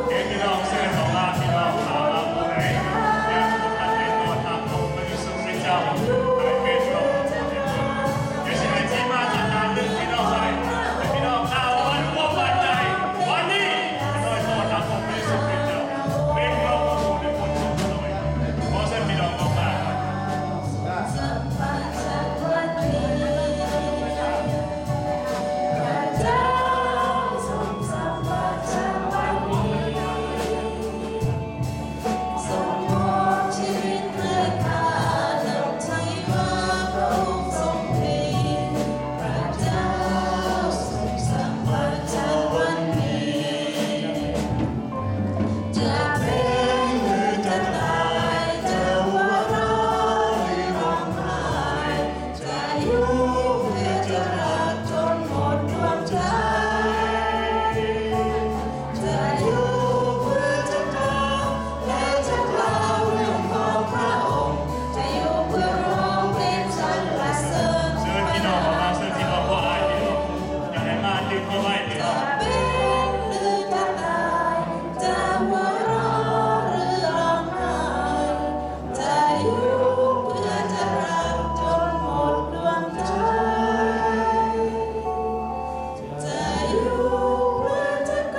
ເອີ ພີ່ນ້ອງ ເຊີນອອກມາ ພີ່ນ້ອງ ຖ້າວ່າຜູ້ໃດຍັງບໍ່ທັນໄດ້ຕ້ອນຮັບອົງພະເຢຊູຄຣິສເຈົ້າໃຫ້ເປັນພະຜູ້ອວຍພອນ. ດຽວຊິໃຫ້ທີມງານຈັດການເລື່ອງພີ່ນ້ອງໄວ້ ໃຫ້ພີ່ນ້ອງກ່າວດ້ວຍຄວາມໝັ້ນໃຈ ວັນນີ້ຂ້ານ້ອຍຕ້ອນຮັບອົງພະເຢຊູຄຣິສເຈົ້າເປັນພະຜູ້ອວຍພອນຂອງຂ້ານ້ອຍ. ຂໍເຊີນພີ່ນ້ອງອອກມາ. ເຊີນພີ່ນ້ອງອອກມາ ເຊີນພີ່ນ້ອງ ບໍ່ອາຍພີ່ນ້ອງ ຢາກໃຫ້ມາຕື່ມເຂົ້າໄວ້ພີ່ນ້ອງ.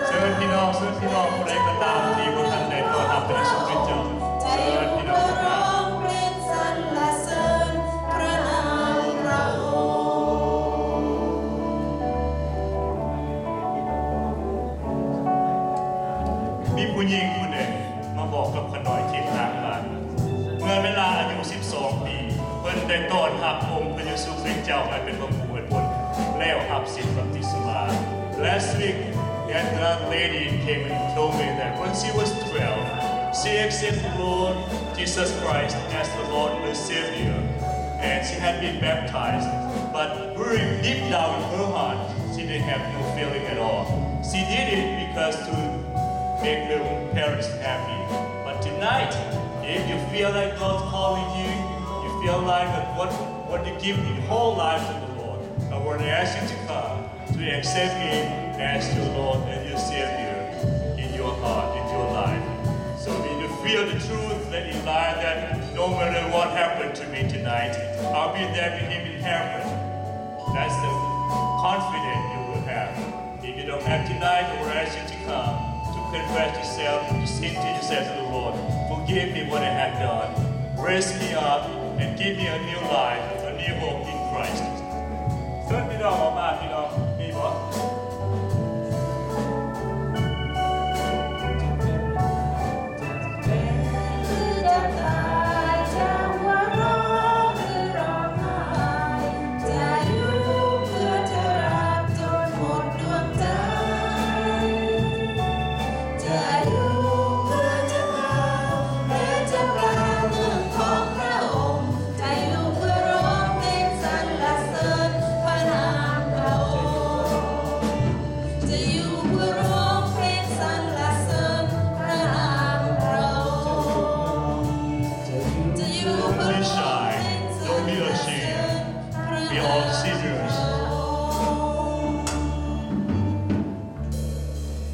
ເຊີນພີ່ນ້ອງ ເຊີນພີ່ນ້ອງຜູ້ໃດກໍຕາມທີ່ບໍ່ທັນໄດ້ຕ້ອນຮັບພະເຢຊູຄຣິສເຈົ້າ ເຊີນພີ່ນ້ອງ. ມີຜູ້ຍິງຜູ້ໜຶ່ງມາບອກກັບຂ້ານ້ອຍທີ່ຂ້າງບ້ານ ເມື່ອເວລາອາຍຸສິບສອງປີ ເພິ່ນໄດ້ຕ້ອນຮັບອົງພະເຢຊູຄຣິສເຈົ້າໃຫ້ເປັນພະຜູ້ອວຍພອນ ແລ້ວຮັບສິດບັບຕິສມາ. Last week, another lady came and told me that when she was twelve, she accepted the Lord Jesus Christ as the Lord and the Savior, and she had been baptized. But very deep down in her heart, she didn't have no feeling at all. She did it because to make her parents happy. But tonight, if you feel like God's calling you, you feel like that what, what you give your whole life to the Lord, I want to ask you to come to accept Him as your Lord and your Savior in your heart, in your life. So when you feel the truth that in life, that no matter what happened to me tonight, I'll be there with Him in heaven. That's the confidence you will have. If you don't have tonight, I will ask you to come to confess yourself, to say to yourself to the Lord, "Forgive me what I have done. Raise me up and give me a new life, a new hope in Christ." ເຊີນພີ່ນ້ອງອອກມາ ພີ່ນ້ອງ ມີບໍ່?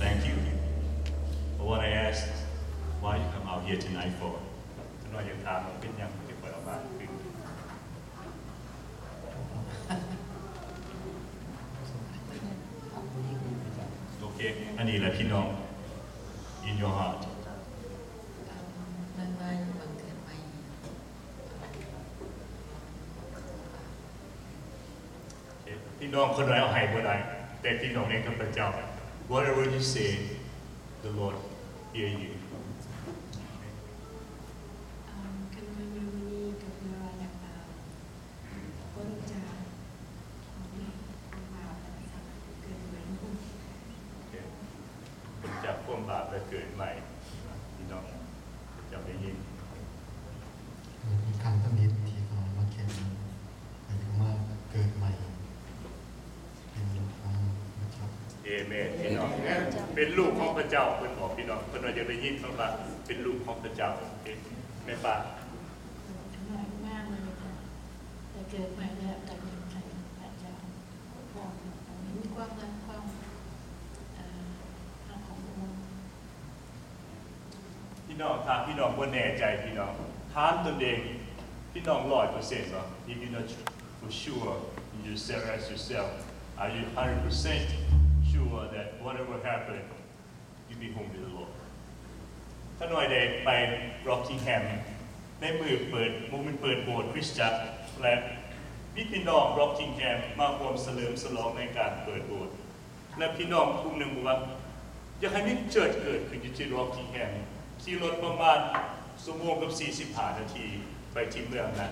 Thank you. But what I ask, why you come out here tonight for? ຂ້ານ້ອຍຢາກຖາມວ່າເປັນຫຍັງທີ່ຂ້ອຍອອກມາຄືນນີ້? ໂອເຄ ອັນນີ້ແຫຼະພີ່ນ້ອງ in your heart. ເອີ ມັນມາຢູ່ບັງເກີດໃໝ່. ພີ່ນ້ອງຄົນໃດເອົາໃຫ້ບໍ່ໄດ້ ແຕ່ພີ່ນ້ອງໃນຂ້າພະເຈົ້າ whatever you say, the Lord hear you. ເອີ ຂ້ານ້ອຍມາມື້ນີ້ກໍເພື່ອວ່າຢາກ ເອີ ພົ້ນຈາກຄວາມບາບ ແລະ ເກີດໃໝ່. ໂອເຄ ພົ້ນຈາກຄວາມບາບ ແລະ ເກີດໃໝ່. ພີ່ນ້ອງ ເຈົ້າໄດ້ຍິນ ເອີ ມີຄຳທຳອິດທີ່ເຂົາມາຂຽນ ໃຫ້ມາເກີດໃໝ່. ເອເມນ ພີ່ນ້ອງ. ເປັນລູກຂອງພະເຈົ້າ ເພິ່ນບອກພີ່ນ້ອງ ເພິ່ນວ່າຢາກໄດ້ຍິນຄຳວ່າເປັນລູກຂອງພະເຈົ້າ. ເອ ແມ່ປ້າ ໄດ້ເກີດໃໝ່ແລ້ວ ກໍຍັງໃຫ້ພະເຈົ້າຄຸ້ມຄອງ ມີຄວາມຮັກ ຄວາມ ເອີ ຮັກຂອງພະອົງ. ພີ່ນ້ອງ ຖ້າພີ່ນ້ອງບໍ່ແນ່ໃຈ ພີ່ນ້ອງຖາມຕົນເອງ ພີ່ນ້ອງຮ້ອຍເປີເຊັນບໍ່? If you're not for sure, you say, ask yourself, are you hundred percent sure that whatever happened, you be home with the Lord? ຂ້ານ້ອຍໄດ້ໄປ Rockingham ໃນມື້ເປີດ ບໍ່ແມ່ນເປີດໂບດຄຣິສຕະຈັກ ແລະ ມີພີ່ນ້ອງ Rockingham ມາຮ່ວມສະເຫຼີມສະຫຼອງໃນການເປີດໂບດ. ແລະ ພີ່ນ້ອງກຸ່ມໜຶ່ງບອກວ່າ ຢາກໃຫ້ມີເຈີດເກີດຂຶ້ນຢູ່ທີ່ Rockingham. ຂີ່ລົດປະມານຊົ່ວໂມງກັບສີ່ສິບຫ້ານາທີໄປທີ່ເມືອງນັ້ນ.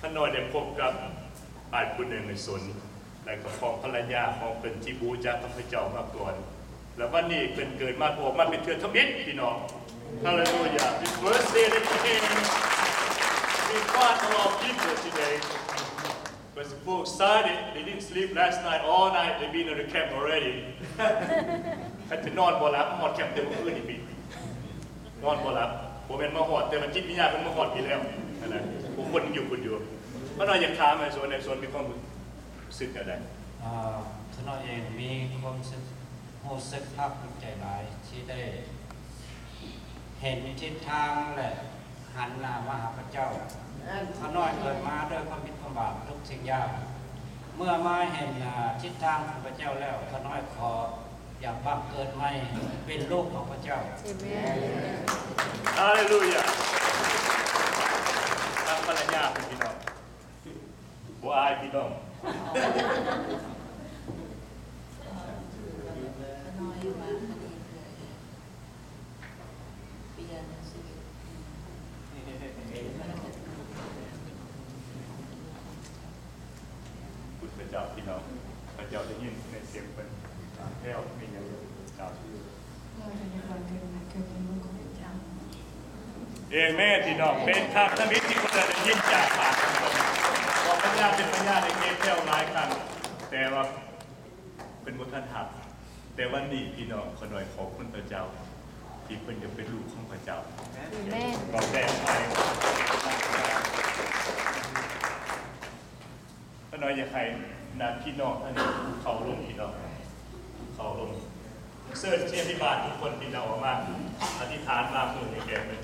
ຂ້ານ້ອຍໄດ້ພົບກັບອ້າຍຜູ້ໜຶ່ງໃນສົນ ແລະ ກໍຂອງພັນລະຍາຂອງເພິ່ນທີ່ບໍ່ຮູ້ຈັກກັບພະເຈົ້າມາກ່ອນ ແລະ ວັນນີ້ເພິ່ນເກີດມາ ອອກມາເປັນເທື່ອທຳອິດ ພີ່ນ້ອງ. Hallelujah. His birthday that came. We got a lot of people today. But so excited, they didn't sleep last night, all night, they been in the camp already. ຄັນຈະນອນບໍ່ຫຼັບ ມາຮອດແຄມແຕ່ມື້ຄືນນີ້ ພີ່ ນອນບໍ່ຫຼັບ. ບໍ່ແມ່ນມາຮອດ ແຕ່ວ່າຈິດວິນຍານເພິ່ນມາຮອດພີ້ແລ້ວ ນັ້ນແຫຼະ. ຜູ້ຄົນຍັງຢູ່ພຸ້ນຢູ່. ຂ້ານ້ອຍຢາກຖາມໃຫ້ສວນ ໃຫ້ສວນມີຄວາມຮູ້ສຶກແນວໃດ? ເອີ ຂ້ານ້ອຍເອງມີຄວາມຮູ້ສຶກ ຮູ້ສຶກພາກພູມໃຈຫຼາຍ ທີ່ໄດ້ເຫັນທິດທາງ ແລະ ຫັນໜ້າມາຫາພະເຈົ້າ. ຂ້ານ້ອຍເກີດມາດ້ວຍຄວາມຜິດຄວາມບາບທຸກສິ່ງຢ່າງ. ເມື່ອມາເຫັນ ອາ ທິດທາງຂອງພະເຈົ້າແລ້ວ, ຂ້ານ້ອຍຂໍຢາກບັງເກີດໃໝ່ເປັນລູກຂອງພະເຈົ້າ. ເອເມນ. Hallelujah. ທາງພັນລະຍາເພິ່ນ ພີ່ນ້ອງ ບໍ່ອາຍ ພີ່ນ້ອງ. ພຸດທະເຈົ້າ ພີ່ນ້ອງ ພະເຈົ້າໄດ້ຍິນໃນສຽງເພິ່ນ ແລ້ວມີຫຍັງເຈົ້າ. ເອເມນ ພີ່ນ້ອງ. ເປັນຄັ້ງທຳອິດທີ່ຂ້ານ້ອຍໄດ້ຍິນຈາກປາກຂອງເພິ່ນ. ພະຍານເປັນພະຍານໃນເຂດແຖວຫຼາຍຄັ້ງ ແຕ່ວ່າ ເພິ່ນບໍ່ທັນຮັບ. ແຕ່ວັນນີ້ ພີ່ນ້ອງ ຂ້ານ້ອຍຂອບຄຸນພະເຈົ້າ ທີ່ເພິ່ນຈະເປັນລູກຂອງພະເຈົ້າ. ເອເມນ. ກໍແປໃໝ່ ຂ້ານ້ອຍຢາກໃຫ້ນຳພີ່ນ້ອງທັງນີ້ຄຸກເຂົ່າລົງ ພີ່ນ້ອງ ຄຸກເຂົ່າລົງ. ເຊີນທີ່ບ້ານທຸກຄົນ ພີ່ນ້ອງ ອອກມາອະທິຖານ ມາມື້ນີ້ແກ່ເພິ່ນ.